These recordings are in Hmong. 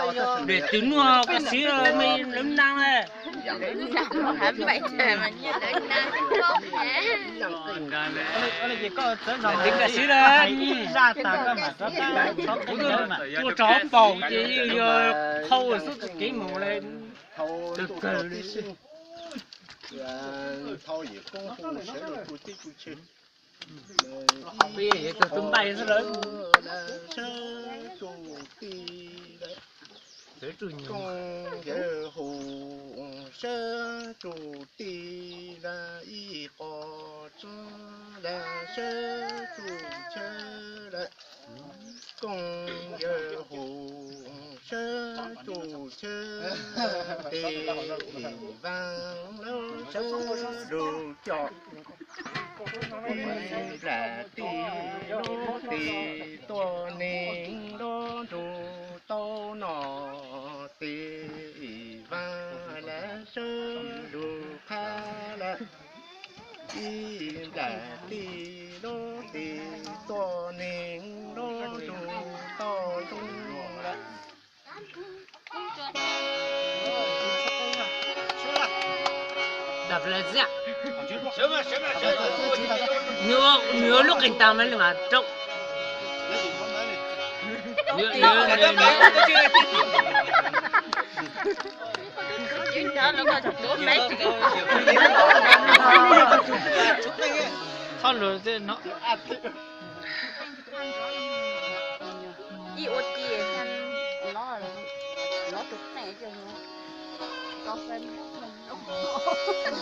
Nws twb nuag kas siv me lawv nag le. Kas siv le. Kuv tuaj tso paum ces yog qhau xub txoj kev mus le. Kawg kawg li. Tus npaig xwb lawm. Kooj yawg hu sab tsuj tij la ib qho tsob la sab tsuj chaw la. Kooj yawg hu sab tsuj chaw tes vaj lawm sab lug coj. Ib nplam tij lub tes tuaj neeg lub nrug tau no tes vaj la sab lug qhab la. Ib nplam tij lub tes tuaj neeg lub nrug tau zoo la. Nws ua lub qeeg tas mas nws mam rau. Txhob lus no. Ib ua ti los, los tus qeej ces tau fais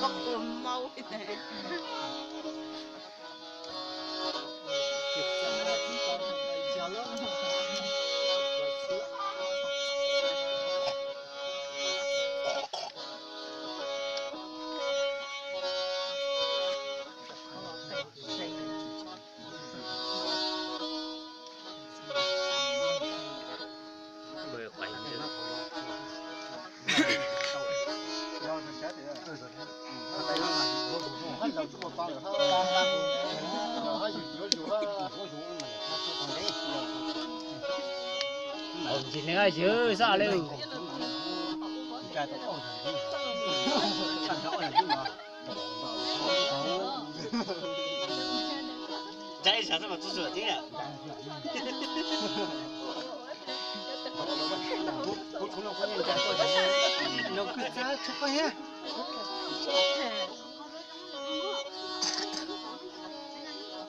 ua mau. Ntsis neeg yws xab le.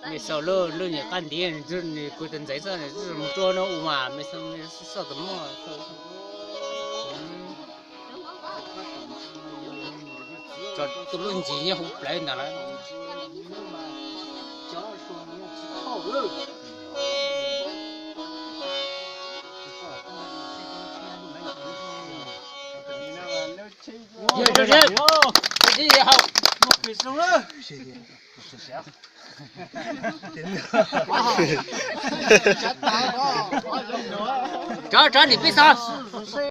Mej xaus lub, lub nyuam qaj ntiv, nws kuv tus ntxhais txoj mus rua no ua mas mej xaus, mej xaus tus muaj. Tso tus lub ntsis nyob hauv plawv ntag lawm. Yog, yog, yog. Rov, rov nim peb xaus.